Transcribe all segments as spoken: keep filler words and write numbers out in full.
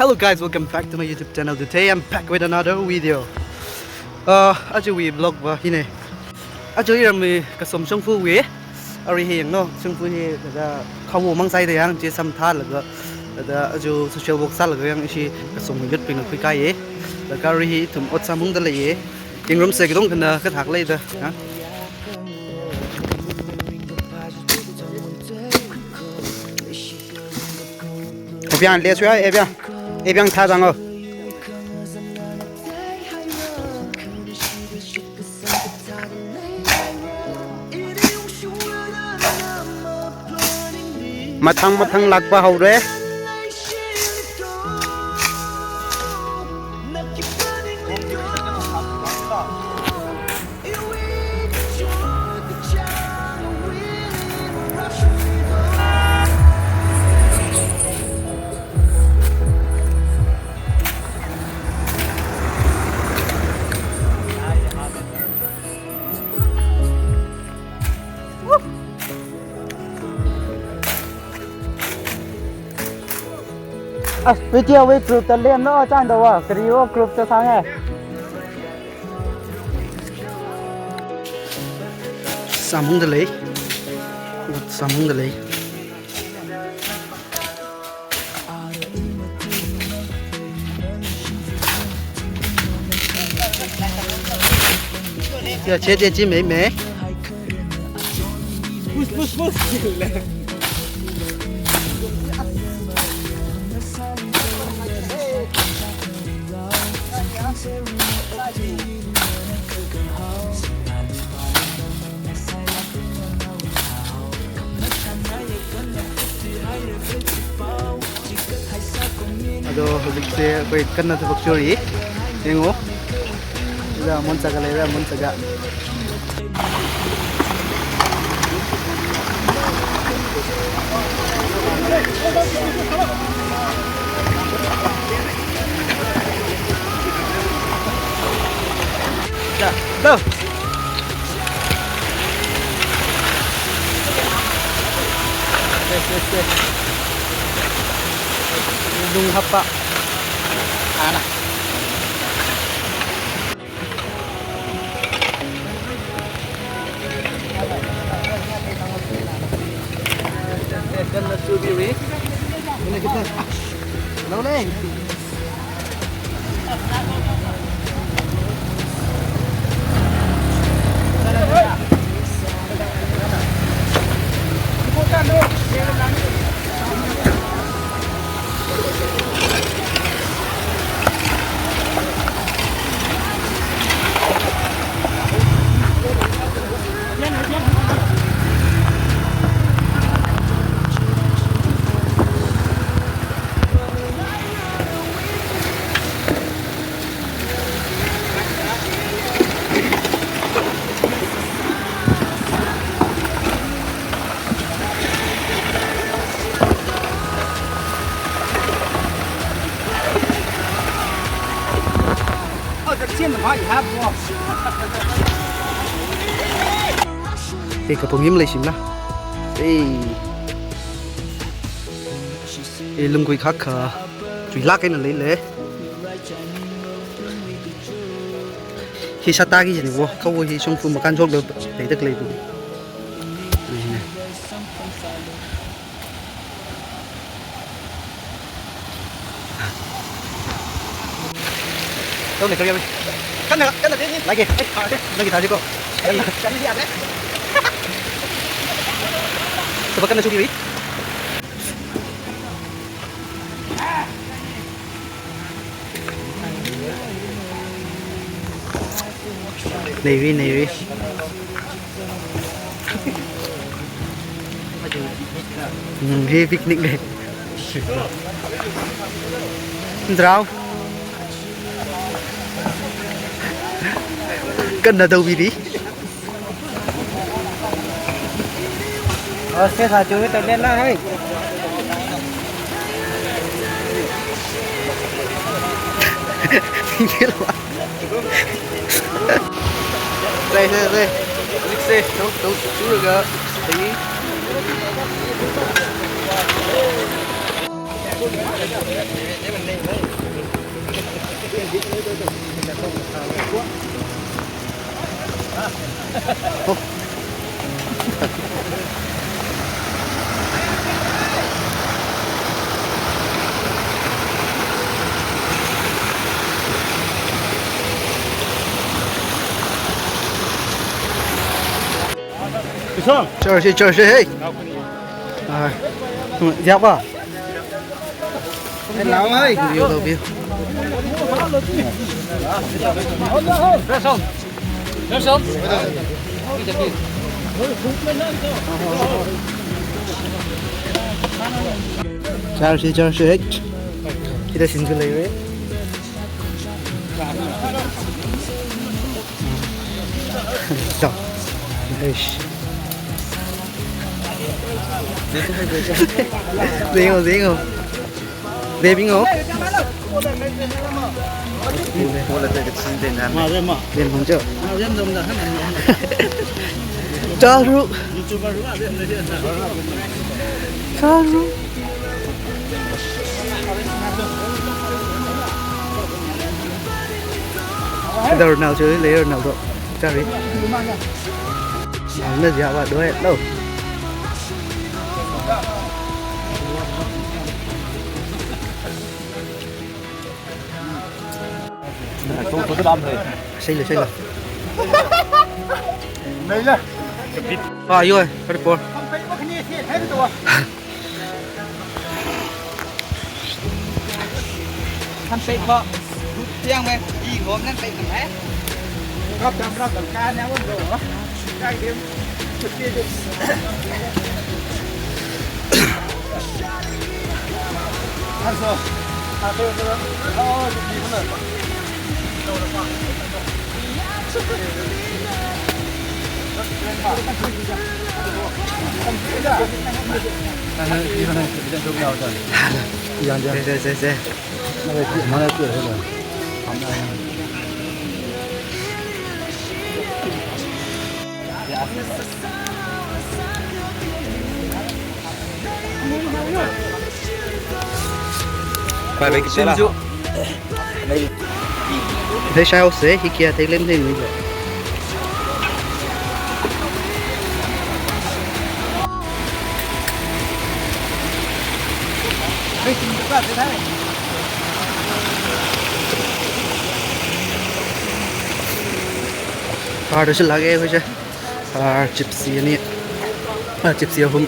Hello guys, welcome back to my YouTube channel. Today I'm back with another video. Uh, ajawui vlog va hina. Aja iramwui kasom shongfawui. Arui hi yanglu, shongfa hi thāda khawo mang sai da yang, chi samthālaga, thāda aja social work sālaga yang ishi kasom yotbingna khuikaiya. Laga arui hi ithum ot sāmungda leiya. Yangrumsa katongkhana kathak leida, ha? Ebiang, let's go, Ebiang. Ebiang, thāda ngo. Mathang mathang lākpa haora. Ah, video wui group ta lemlo, chānda wa, kariwo group ta sānge. Sāmungda lei. Sāmungda lei. Ya, che, che, chi mei, mei. Push, push, push. ꯑꯗꯣ ꯍꯧꯖꯤꯛꯁꯦ ꯑꯩꯈꯣꯏ ꯀꯟꯅ ꯊꯕꯛ ꯁꯨꯔꯤ꯫ ꯌꯦꯡꯉꯣ꯫ ꯁꯤꯗ ꯑꯃꯣꯟ ꯆꯥꯒ ꯂꯩꯔꯦ, ꯑꯃꯣꯟ ꯆꯥꯒ꯫ 자, 고! 네, 네, 네. ung happa. Ana. Hello, Leng. Ei, kapung him lei shimla. Ei. Ei, lungkui khak kha. Chuilak eina leile. Hi sātā ki jini wo, kawo hi shongfa makan jok do, leida khalei bu. Ni ne. Tau ne kariya. Kan na, kan na de ni. Lagi. Lagi tadi ko. Kan na. Coba kan na suki wi. Navy, Navy. Hmm, hi picnic ne. Drau. Kan na dau biri. Oke, satu itu dia lah, hai. Gila. Dai, dai, dai. Dai, dai. Dai. Dai. Church, church, hey. Ah, hmm, siapa? Video, video. Church, church, hey. Kita single lagi. Chao. Eish. Zingo, zingo. Zingo. Zingo, zingo. Charu. Charu. Ronaldo, Ronaldo. Sorry. Ronaldo, ya, wa, do it, no. Seile, seile. Ah, yo, very poor. Kan pei ko. Tiang me, i ngom nan pei kan hai. Rap jam rap jam kan ya won do. Kai dem. Aso. Ape ko. Oh, di ko. Bye bye, Shenzhou. Thei shai haose, hi kia thei lem thei nui le. Car da shilak e, hoise. Car Gypsy ani. Ah, Gypsy ahum.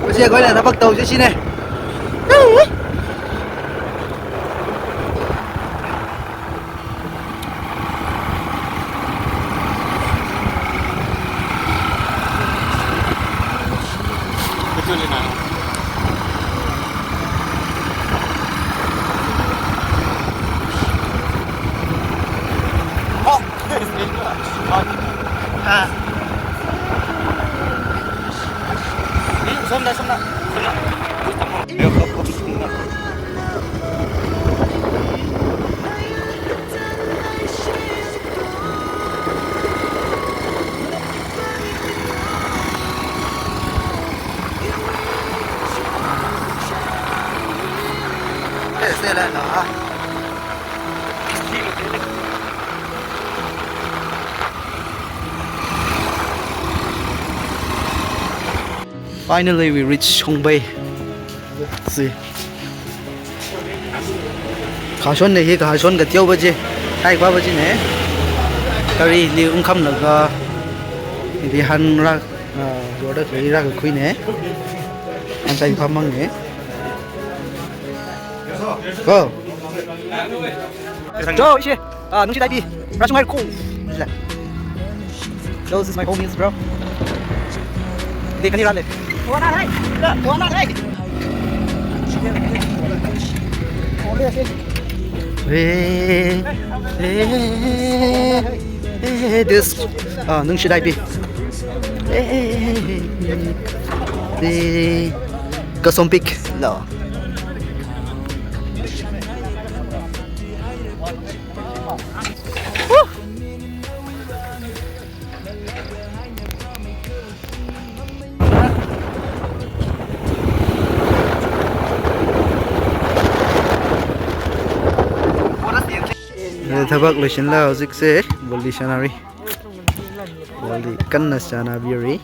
Masi akhoi la thapakta haose shine. Finally, we reach Hongbai. See. Kahashon ne hi, kahashon kateopa chi. Hai kapa chi ne. Gari li ungkham laga. Di han rak, ah, yorda kali rak khui ne. Han sai pamang ne. Go. Go, ishi. Ah, nungshida ipi. Rashung hai ko. Yo, this is my homies, bro. They can run it. Hey, hey, hey, this, ah, nungshida ipi. Hey, hey, hey, hey. Hey, Kasompik. No. Thabak loishinla hozikse ball li shanari. Ball li kanna shanabiri.